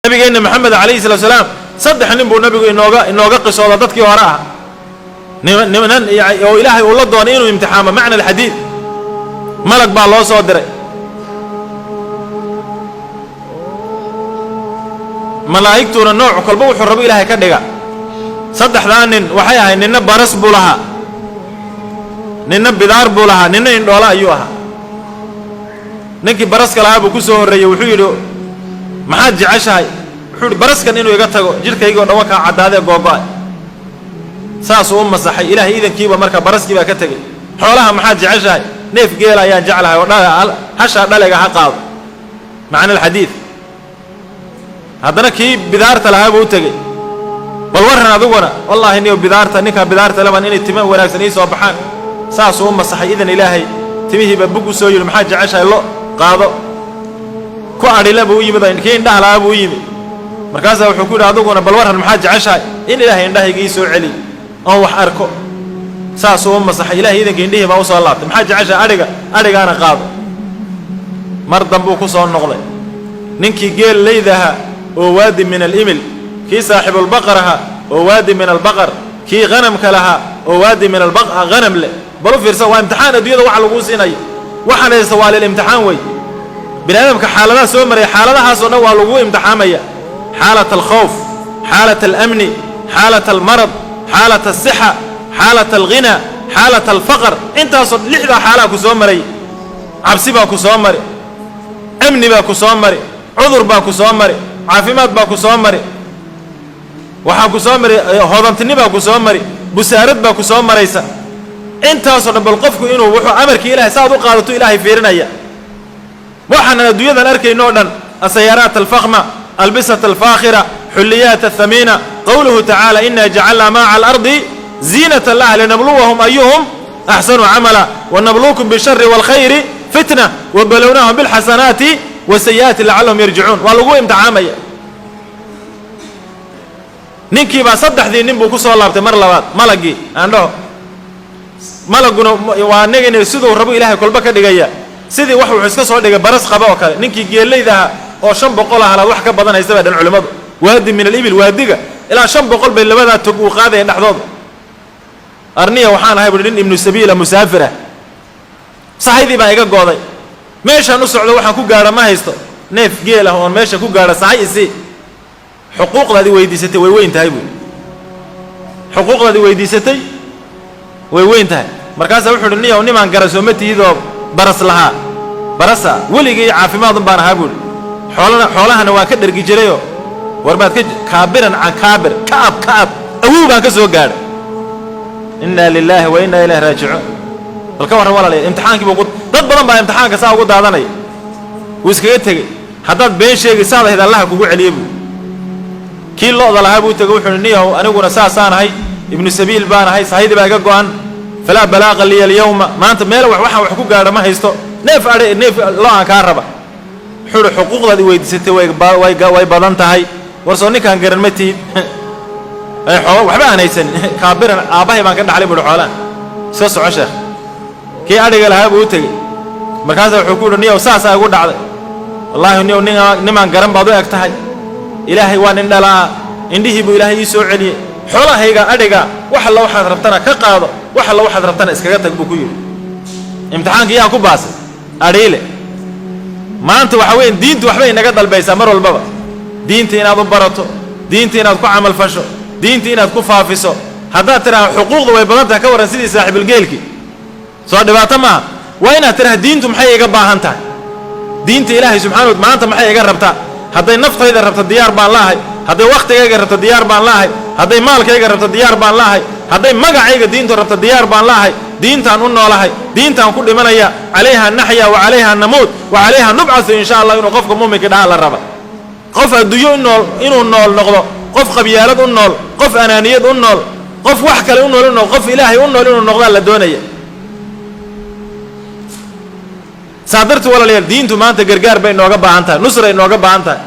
Nabigeena Maxamed calayhi salatu salaam saddex nin buu nabigu inooga qisooda dadkii hore ah, niman oo Ilaahay uu la doonay inuu imtixaamo. Macna alxadiid, malag baa loo soo diray. Malaa'igtuna nooc kolba wuxuu rabo Ilaahay ka dhiga. Saddexdaa nin waxay ahayd: ninna baras buu lahaa, ninna bidaar buu lahaa, ninna indhoola ayuu ahaa. Ninkii baraska lahaa buu ku soo horreeyey. Wuxuu yidhi: "Maxaad jeceshahay?" Wuxuu yidhi: "Baraskan inuu iga tago, jidhkaygoo dhan wakaa caddaadee googo'ay." Saasuu u masaxay, Ilaahay idankiiba marka baraskii baa ka tegey. "Xoolaha maxaad jeceshahay?" "Neef geela ayaan jeclahay oo hashaa dhalega ha qaado." Macna alxadiid, haddana kii bidaarta lahaa buu u tegey. "Bal warran adiguna?" "Wallaahi niyo bidaarta, ninkaa bidaarta leban inay tima wanaagsan ii soo baxaan." Saasuu u masaxay, idan Ilaahay timihiibaa bug u soo yidhi. "Maxaad jeceshahay?" "Lo qaado." Ku adhila buu u yimid. Kii indhaha lahaa buu u yimid. Markaasaa wuxuu ku yidhi: "Adiguna bal warran, maxaad jeceshahay?" "In Ilaahay indhahayga ii soo celiy oon wax arko." Saasuu u masaxay, Ilahay idanka indhihii baa u soo laabtay. "Maxaad jeceshahay?" "Adhiga." "Adhigaana qaado." Mar dambuu ku soo noqday ninkii geel laydaha oo waadi min alimil, kii saaxibulbaqar ahaa oo waadi min albaqar, kii hanamka lahaa oo waadi min alhanam leh. Bal u fiirsa, waa imtixaan adduunyada waxa laguu siinayo. Waxaan haysta waa lilimtixaan wey. Bini aadamka xaaladaha soo maraya, xaaladahaasoo dhan waa laguu imtixaamaya: xaalat alkhawf, xaalat alamni, xaalat almarad, xaalat alsixa, xaalat alghina, xaalat alfaqr. Intaasoo lixdaa xaalaa ku soo maray. Cabsi baa ku soo mari, amni baa ku soo mari, cudur baa ku soo mari, caafimaad baa ku soo mari, waxaa ku soo mari hodantini baa ku soo mari, busaarad baa ku soo maraysa. Intaasoo dhan bal qofku inuu wuxuu amarkii Ilahay saaad u qaadato Ilaahay fiirinaya. Waxaanan adduunyadan arkayno o dhan, asayaaraat alfakhma, albisat alfaakhira, xulliyaat athamiina, qowluhu tacaala: "Ina jacalnaa maa cala alardi ziinatan laha linabluwahum ayuhum axsanu camala wanabluukum bishari waalkhayri fitna wabalownaahum bilxasanaati wasayi'aati lacallahum yarjicuun." Waa lagu imtixaamaya. Ninkiibaa saddexdii nin buu ku soo laabtay mar labaad malagii aandhaho. Malaguna waa nigani, siduu rabo Ilaahay kolba ka dhigaya. Sidii wax wuxuu iska soo dhigay baras qaba oo kale. Ninkii geellayda ahaa oo 500 halaad wax ka badan haysta baa dhan culimmadu. Waadi min alibil, waadiga ilaa 500 bay labadaa tog uu qaadaya dhexdooda. "Arniya, waxaan ahay," buhi, "nin ibnu sabiila, musaafirah. Sahaydii baa iga gooday. Meeshaan u socdo waxaan ku gaadha ma haysto. Neef geel ah oon meesha ku gaadha sahay isii." "Xuquuqdaadi weydiisatay way weyn tahay," buui. "Xuquuqdaadi weydiisatay way weyn tahay." Markaasaa wuxu uhi: "Niyow, nimaan garan soo ma tihidoo baras lahaa? Barasa weligii caafimaadun baan ahaa," buuhi. "Xoolana xoolahana waan ka dhergi jirayoo war maad ka kaabiran can kaabir, ka'ab ka'ab, awow baan ka soo gaadhay." Inna lilaahi wa inna ilayhi raajicuun. Bal ka warran, walaalayaal, imtixaankii buu ku dad badan baa imtixaanka saa ugu daadanaya. Wuu iskaga tegey. "Haddaad been sheegay, saad ahayd Allaha kugu celiye," buu. Kii lo'da lahaa buu tegey. Wuxuu uhi: "Niyahow, aniguna saasaan ahay, ibnu sabiil baan ahay, sahaydii baa iga go'an. Falaa balaaqa liya alyawma, maanta meel wax waxaan wax ku gaadha ma haysto. Neef adhe, neef lo aan kaa raba." Wuxuu uhi: "Xuquuqdaad i weydiisatay way badan tahay. War soo ninkaan garan ma tihid? Waxba aan haysanin, kaabiran, aabbahay baan ka dhaxlay," buuhi, "xoolahan. Iska soco, sheekh." Kii adhiga lahaa buu u tegey. Markaasaa wuxuu ku yidhi: "Niyow, saasaa igu dhacday. Wallaahi niyow, nimaan garan baad u eg tahay. Ilaahay waa nin dhalaa, indhihii buu Ilaahay ii soo celiyey. Xoolahayga adhiga wax alla waxaad rabtana ka qaado, wax alla waxaad rabtana iskaga tag," buu ku yidhi. Imtixaanka yaa ku baasay? Adhiile. Maanta waxa weya, diintu waxbay inaga dalbaysaa mar walbaba: diinta inaad u barato, diinta inaad ku camalfasho, diinta inaad ku faafiso. Haddaad tidhaha xuquuqda way badan tahay, ka warran sidii saaxiibulgeelkii? Soo dhibaato maaha. Waa inaad tidhaha: diintu maxay iga baahan tahay? Diinta Ilaahay subxana wa maanta maxay iga rabtaa? Hadday naftayda rabto, diyaar baan laahay. Hadday wakhtigayga rabto, diyaar baan laahay. Hadday maalkayga rabto, diyaar baan laahay. Hadday magacayga diintu rabto, diyaar baan laahay. Diintaan u noolahay, diintaan ku dhimanaya. Calayha naxya wa calayha namuut wa calayha nubcasu, in sha Allah, inuu qofka muuminka dhaha la raba. Qof adduunyo u nool inuu nool noqdo, qof qabyaalad u nool, qof anaaniyad u nool, qof wax kale u nool u nool, qof Ilaahay u nool inuu noqdaa la doonaya. Saa darteed, walaalayaal, diintu maanta gargaar bay inooga baahan tahay, nusray inooga baahan tahay.